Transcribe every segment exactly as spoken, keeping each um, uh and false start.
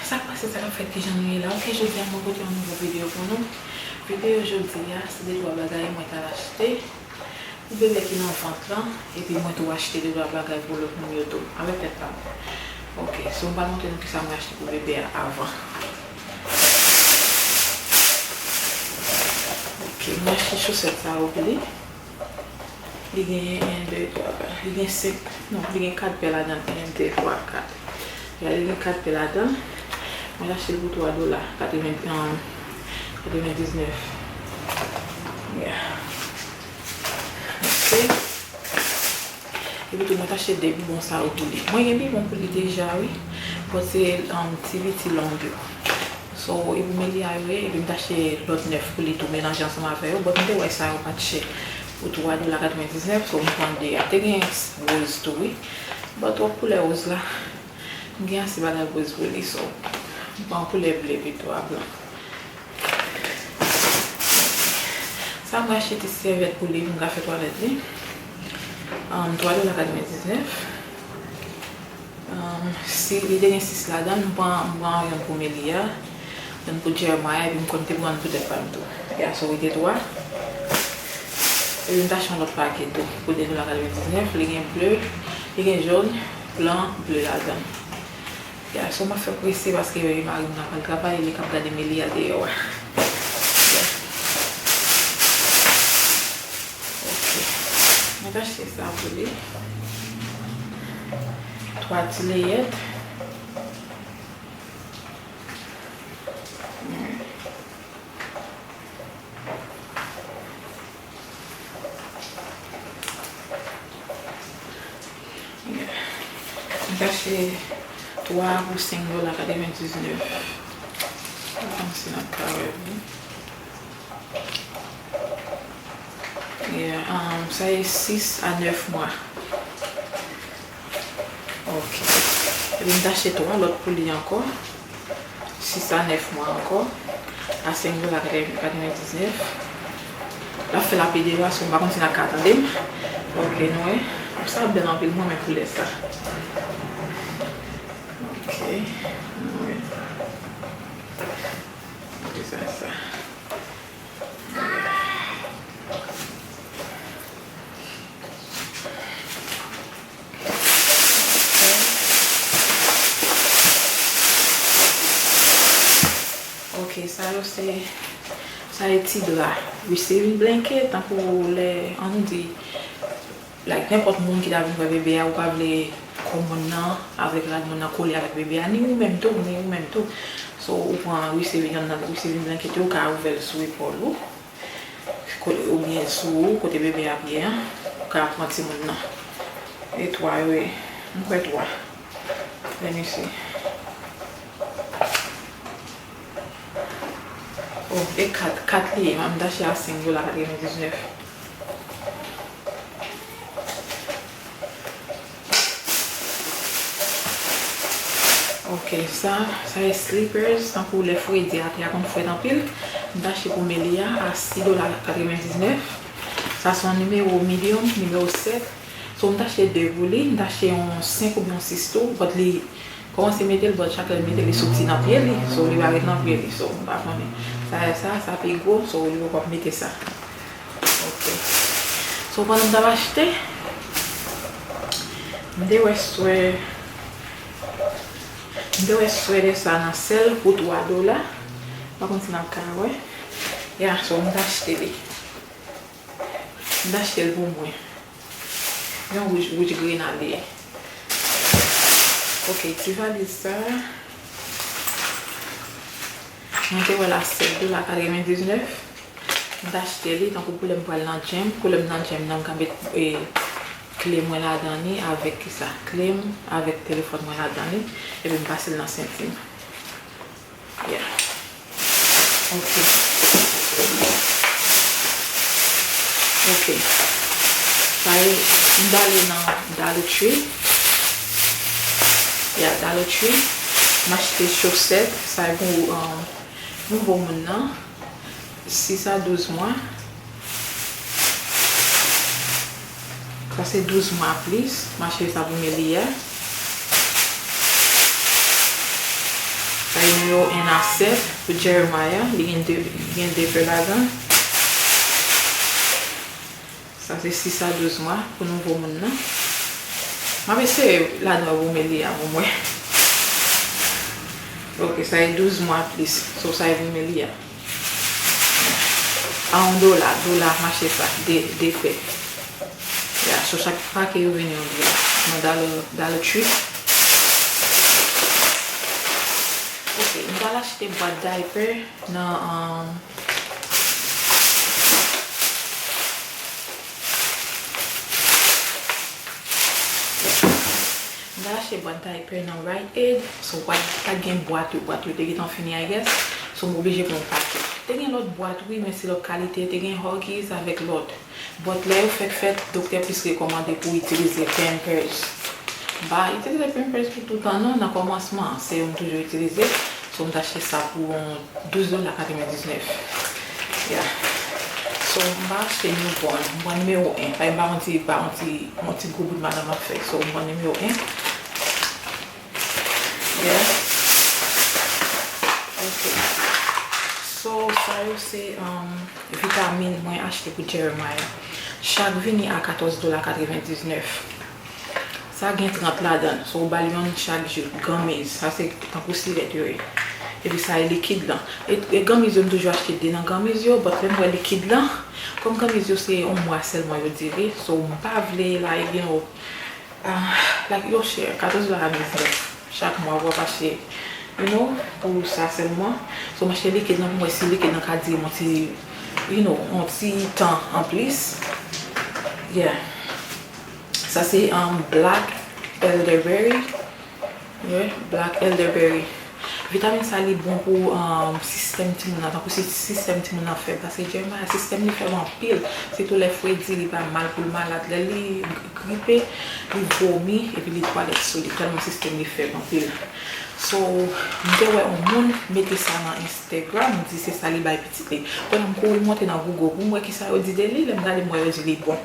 Sa k pase, sa k ap fèt, kijan nou ye la? Ok, jodi a mwen pote yon nouvo videyo pou nou. Videyo jodi a, se de twa bagay mwen t al achte pou bebe ki nan vant lan, epi mwen tou achte de twa bagay pou lòt moun yo tou, avèk tèt pa m. Ok, so m pral montre nou kisa mwen achte pou bebe a avan. Ok, mwen achte chosèt sa yo pou li. Li gen en, de, twa, li gen senk, non, li gen kat pè ladan l, en, de, twa, kat. Ya, li gen kat pè ladan l. Mwen achte l pou twa dola, katreven, um, katrevendiznèf. Ya. Ok. Epi tou, mwen t achte de bibwon sa yo pou li. Mwen gen bibwon pou li deja, wi. But se, um, ti piti long yo. So, e pou Melia yo ye, epi m t achte lòt nèf pou li tou, melanje ansanm avè yo. But m te wè sa yo pa t chè. Pou twa dola katrevendiznèf, so m pran de a. Te gen woz tou, wi. But twòp koulè woz la. M gen ase bagay woz pou li, so m pran koulè ble pito a blan. Sa mwen achte ti sèvyèt pou li, pou m ka fè twalèt li. Um, twa dola katrevendiznèf. Um, si, li te gen sis ladan l, m pran, m pran youn pou Melia, youn pou Jeremiah, epi m konn te pran youn pou tèt pa m tou. Ya, so li te twa. Epi m t achte yon lòt pake tou, pou de dola katrevendiznèf, li gen ble, li gen jòn, blan, ble ladan l. Ya, so m ap fè prese paske mari m nan pral travay, li k ap gade Melia deyò a. Ya. Ok. Mwen t achte sa pou li. Twa ti leyèt. M t achte twa pou senk dola katrevendiznèf. Kòmsi n ap ka wè li. Yeah, um, sa e sis a nèf mwa. Ok. Epi m t achte twa lòt pou li ankò. Sis a nèf mwa ankò. A senk dola katrevendiznèf. L ap fè lapli deyò a, so m pa konn si n ap ka tande m. Ok, nou wè. Sa bèl anpil, mwen renmen koulè sa. Ok, nou wè. Ok, sa, sa. Ok, sa yo se, sa e ti dra receiving blanket, tankou lè, ann di, like, nenpòt moun ki ta vin wè bebe a, ou pa vle kò moun nan avèk rad moun nan kole avèk bebe a, ni ou menm tou, ni ou menm tou. So, ou pran receiving, nan receiving blanket yo, ou ka ouvè l sou epòl ou. Kote, oubyen sou ou, kote bebe ap ye an, ou ka pran timoun nan. E twa yo ye. M kwè twa. Let me see. Oh, e kat, kat li ye. M t achte a senk dola katrevendiznèf. Ok, sa, sa e slippers, tankou lè fredi a, tè a konn frèt anpil. M t achte pou Melia a sis dola katrevendiznèf. Sa se yon nimewo medium, nimewo sèt. So, m t achte de pou li, m t achte yon senk oubyen yon sis tou, but li kòmanse mete l, but chak lè l mete l, li soti nan pye li. So, li pa ret nan pye li, so, m pa konnen. Sa, sa, sa pi gwo, so, li poko ap mete sa. Ok. So, pandan m t ap achte, m te wè swè, m te wè swè de sa nan sèl pou twa dola. M pa konn si n ap ka wè. Ya, so, m t achte li. M t achte l pou mwen. Yon wouj, wouj grenadye. Ok, ti valiz sa. Mwen te wè l a sèt dola katrevendiznèf. M t achte li, tankou pou lè m pral nan gym, pou lè m nan gym nan, m ka met, e, kle mwen ladan li avèk kisa? Kle m avèk telefòn mwen ladan li, epi m pase l nan senti m. Yeah. Ok. Ok. Sa e, m t ale nan Dollar Tree. Yeah, Dollar Tree. M achte chosèt. Sa e pou, um, nouvo moun nan. Sis a douz mwa. Sa se douz mwa plis. M achte sa pou Melia. Sa e nimewo en a sèt pou Jeremiah. Li gen de, li gen de pè ladan. Sa se sis a douz mwa pou nouvo moun nan. M ap eseye ladan pou Melia pou mwen. Ok, sa e douz mwa plis. So, sa e pou Melia. A yon dola, dola mache sa, de, de pè. Ya, so chak pake yo vini yon dola. Nan Dollar, Dollar Tree. Ok, m pral achte bwat diaper nan, um, m pral achte bwat diaper nan Rite Aid. So, bwat, pa t gen bwat yo, bwat yo te gentan fini, I guess. So, m oblije pran yon pakèt. Te gen lòt bwat, wi, men se lòt kalite. Te gen Huggies avèk lòt. But lè yo fèk fèt, doktè plis rekòmande pou w itilize Pampers. M pa itilize Pampers pou toutan non, nan kòmansman, se yo m toujou itilize. So, m t achte sa pou yon douz dola katrevendiznèf. Yeah. So, m pa achte newborn, m pran nimewo en. Paske m pa yon ti, pa yon ti, yon ti gwo bout madanm ap fè. So, m pran nimewo en. Yeah. Ok. So, sa yo se, um, vitamin mwen achte pou Jeremiah. Chak vini a katòz dola katrevendiznèf. Sa gen trant ladan l. So, ou ba l yonn chak jou. Gummies. Sa se tankou sirèt yo ye. Epi sa e likid lan. E, e gummies yo, m toujou achte de nan gummies yo, but lè m wè likid lan, kòm gummies yo se yon mwa sèlman yo dire, so, m pa vle, like, you know, Ah, like, yo chè, katòz dola a diznèf. Chak mwa, w ap achte, you know, pou sa sèlman. So, m achte likid lan pou m wè si likid lan ka dire m yon ti, you know, yon ti tan anplis. Yeah. Sa se, um, black elderberry. Yeah, black elderberry. Vitamin sa li bon pou, um, sistèm timoun nan, tankou si sistèm timoun nan fèb, paske Jeremiah sistèm li fèb anpil, sitou lè fredi, li pa mal pou l malad, lè li gripe, li vomi, epi li twalèt sou li, tèlman sistèm li fèb anpil. So, m te wè yon moun mete sa nan Instagram, di se sa li bay pitit li. Kounye a m kouri monte nan Google pou m wè kisa yo di de li, lè m gade m wè yo di li bon.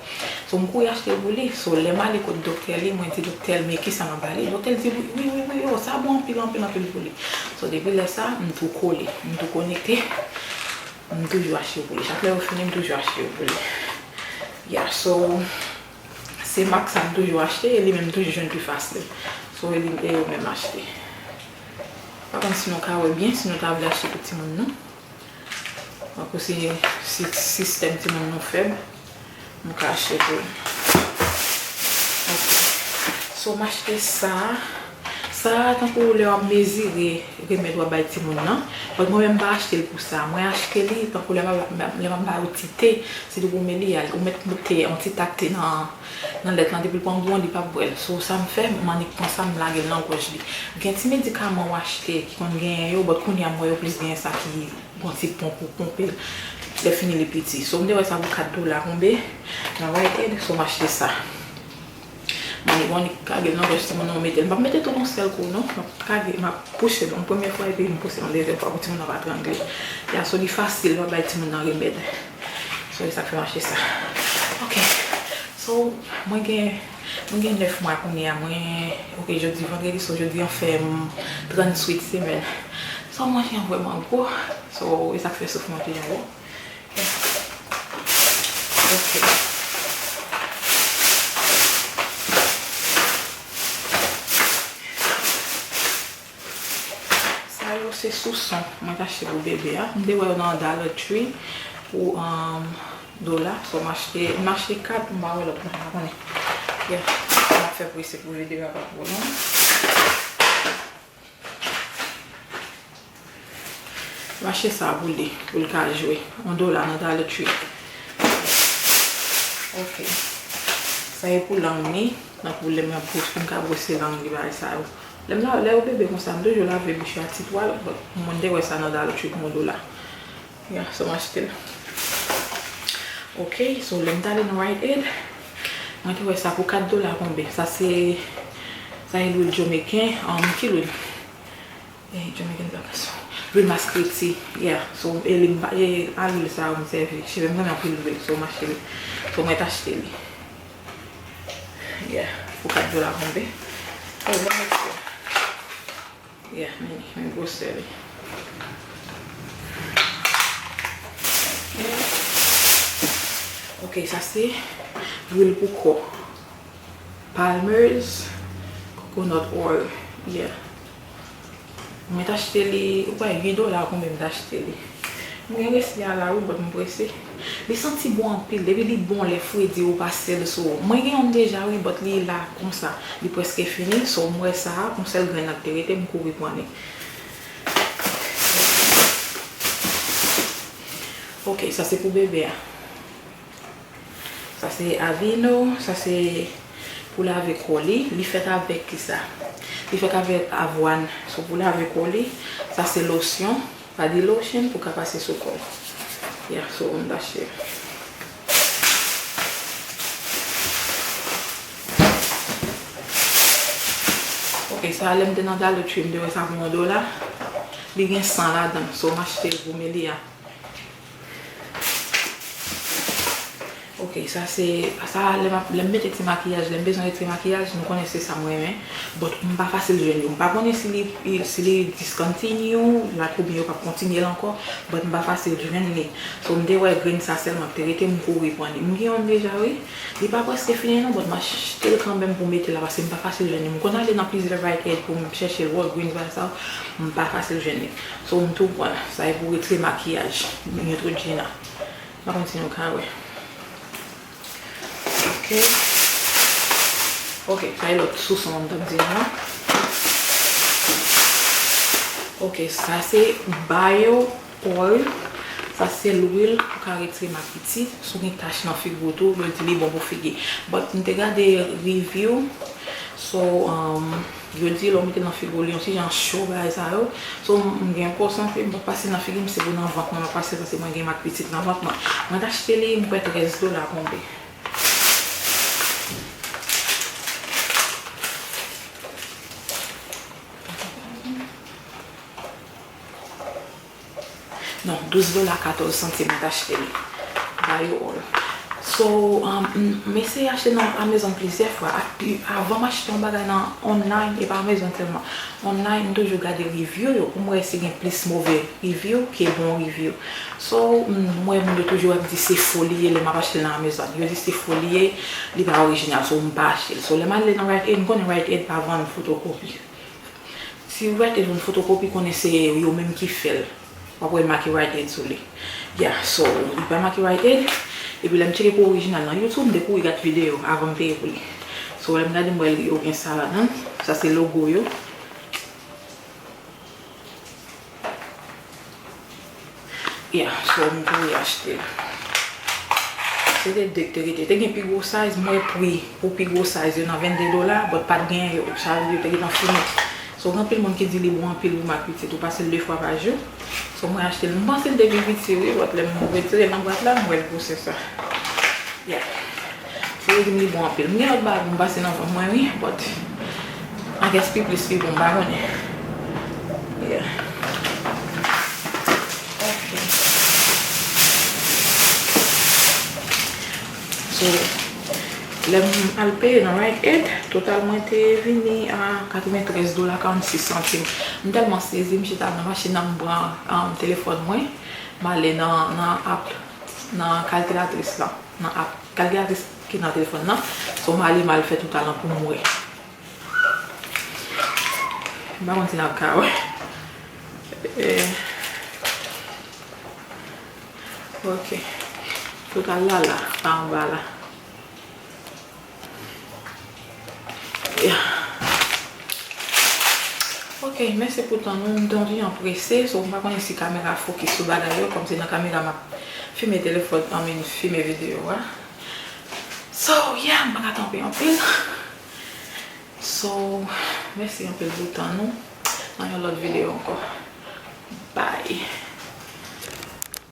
So, m kouri achte l pou li. So, lè m ale kot doktè li, mwen di doktè l, "Men kisa m ap ba li?" Doktè l di, "Wi, wi, wi, wi, oh, sa bon anpil, anpil, anpil pou li." So, depi lè sa, m tou kole, m tou konekte, m toujou achte pou li. Chak lè yo fini, m toujou achte yo pou li. Yeah, so, se mak sa m toujou achte, e li menm toujou jwenn pi fasil. So, e li, e yo menm achte. Pa konn si nou ka wè byen, si nou ta vle achte pou timoun nou. Tankou si, si sistèm timoun nou fèb, nou ka achte pou yo. Ok. So, m achte sa. Sa, tankou lè w ap mezire remèd w ap bay timoun nan. But mwen menm, m pa achte l pou sa. Mwen achte li, tankou lè m ap, lè m ap ba yo ti te, sitou pou Melia, ou mèt mete yon ti tak te nan, nan lèt lan, depi l pran gou an, li p ap bwè l. So, sa m fè, m annik pran sa, m lage l nan gòj li. Gen ti medikaman w achte ki konn genyen yo, but kounye a, m wè yo plis genyen sa ki gon ti ponp ou ponpe l. Lè fini li piti. So, m te wè sa pou kat dola konbe. Nan Rite Aid, so m achte sa. Mwen, mwen kage l nan pòch timoun nan, mete l. M p ap mete tout yon sèl kou, non. M ap kage, m ap pouse l yon premye fwa, epi m pouse l yon dezyèm fwa pou timoun nan pa trangle. Ya, so li fasil, w ap bay timoun nan remèd. So, e sa k fè m achte sa. Ok. So, mwen gen, mwen gen nèf mwa kounye a, mwen, ok, jodi vandredi, so jodi an fè m trannuit semèn. So, manje an vrèman gwo. So, e sa k fè souf mwen pi gwo. Ok. Sa yo se souson mwen t achte pou bebe a. M te wè yo nan Dollar Tree pou, um, dola. So, m achte, m achte kat, m pa wè lòt la, m pa konnen. Yeah, m ap fè prese pou videyo a pa twò long. M achte sa pou li, pou l ka jwe. Yon dola nan Dollar Tree. Ok. Sa e pou lang li. Nan pwoblèm nan pou, pou m ka bwose lang li, bagay sa yo. Lè m la, lè yo bebe konsa, m toujou lave bouch yo ak ti twal. But mwen te wè sa nan Dollar Tree pou yon dola. Yeah, so m achte l. Ok, so lè m t ale nan Rite Aid, mwen te wè sa pou kat dola konbe. Sa se, sa e lwil Jamaican, um, ki lwil? Eh, Jamaican Black Castor. Lwil maskreti, yeah. So, e li m pa, e a lwil sa yo m sèvi. Cheve m renmen anpil lwil, so m achte li. So, mwen t achte li. Yeah, pou kat dola konbe. Oh, bon, mèsi. Yeah, men, men gwosè li. Ok, sa se lwil pou kò. Palmer's coconut oil. Yeah. Mwen t achte li, ou pa uit dola konbyen m t achte li. Mwen resi a la wi, but m prese. Li santi bon anpil, depi li bon, lè fredi ou pase l sou ou. Mwen gen youn deja wi, but li la konsa, li prèske fini, so m wè sa a, yon sèl grenn nan k te rete, m kouri pran li. Ok, sa se pou bebe a. Sa se Aveeno, sa se pou lave kò li. Li fèt avèk kisa? Li fèt avèk avwàn. So pou lave kò li, sa se losyon, body lotion pou ka pase sou kò l. Yeah, so m t achte. Ok, sa lè m te nan Dollar Tree, m te wè sa pou yon dola. Li gen san ladan l, so m achte l pou Melia. Ok, sa se, sa lè m ap, lè m mete ti makiyaj, lè m bezwen retire makiyaj, nou konnen se sa m renmen. But m pa fasil jwenn yo. M pa konnen si li, si li discontinue, like, oubyen yo p ap kontinye l ankò, but m pa fasil jwenn li. So m te wè grenn sa sèlman k te rete, m kouri pran li. M gen youn deja wi. Li pa prèske fini non, but m achte l kanmenm pou mete la, paske m pa fasil jwenn li. M konn ale nan plizyè Rite Aid pou m chèche l, Walgreens, bagay sa yo, m pa fasil jwenn li. So m tou pran l. Sa e pou retire makiyaj Neutrogena. M pa konn si nou ka wè. Ok. Ok, sa e lòt sous an m t ap di nou an. Ok, sa se Bio Oil. Sa se lwil pou ka retire mak pitit. Si w gen tach nan figi w tou, yo di li bon pou figi. But m te gade review. So, um, yo di lè w mete nan figi w, li yon ti jan cho, bagay sa yo. So, m gen pòs anpil, m p ap pase l nan figi m, se pou nan vant mwen m ap pase l, paske mwen gen mak pitit nan vant mwen. Mwen t achte li, m kwè trèz dola konbe. Non, douz dola katòz santim mwen t achte li. Bio Oil. So, um, m, m eseye achte nan Amazon plizyè fwa. Api, avan m achte yon bagay nan online, e pa Amazon sèlman. Online, m toujou gade review yo pou m wè si gen plis move review ke bon review. So, m, m wè moun yo toujou ap di se fo li ye lè m ap achte l nan Amazon. Yo di se fo li ye, li pa orijinal, so m pa achte l. So, lè m ale nan Rite Aid, m konnen Rite Aid pa vann fotokopi. Si Rite Aid vann fotokopi, konnen se yo menm ki fè l. W ap wè make Rite Aid sou li. Yeah, so, li pa make Rite Aid. Epi lè m tcheke pou orijinal nan YouTube, m te kouri gad videyo avan m peye pou li. So, lè m gade, m wè yo gen sa ladan. Sa se logo yo. Yeah, so m kouri achte l. Se te de k te rete. Te gen pi gwo size, m wè pri pou pi gwo size yo nan vennde dola, but pa t gen yo. Sa vle di yo te gentan fini. So, gen anpil moun ki di li bon anpil pou mak pitit. Ou pase l de fwa pa jou. So, mwen achte l. M panse l te pi piti, wi, but lè m retire l nan bwat la, m wè l gwosè sa. Yeah. Fò yo di m li bon anpil. M gen lòt bagay pou m pase nan vant mwen, wi, but I guess pi plis pi bon, m pa konnen. Yeah. Ok. So, lè m al peye nan Rite Aid, total mwen te vini a katreventrèz dola karannsis santim. M tèlman sezi, m chita nan machin nan, m pran, um, telefòn mwen, m ale nan, nan app, nan kalkilatris lan, nan app, kalkilatris ki nan telefòn nan. So, m ale, m al fè total lan pou m wè. M pa konn si n ap ka wè. Eh, ok. Total la la, pa anba la. Yeah. Ok, mèsi pou tan nou. M te yon ti jan prese, so m pa konnen si kamera fokis sou bagay yo, kòm se nan kamera m ap filme telefòn, I mean, filme videyo a. So, yeah, m pa ka tanpe anpil. So, mèsi anpil pou tan nou. Nan yon lòt videyo ankò. Bye.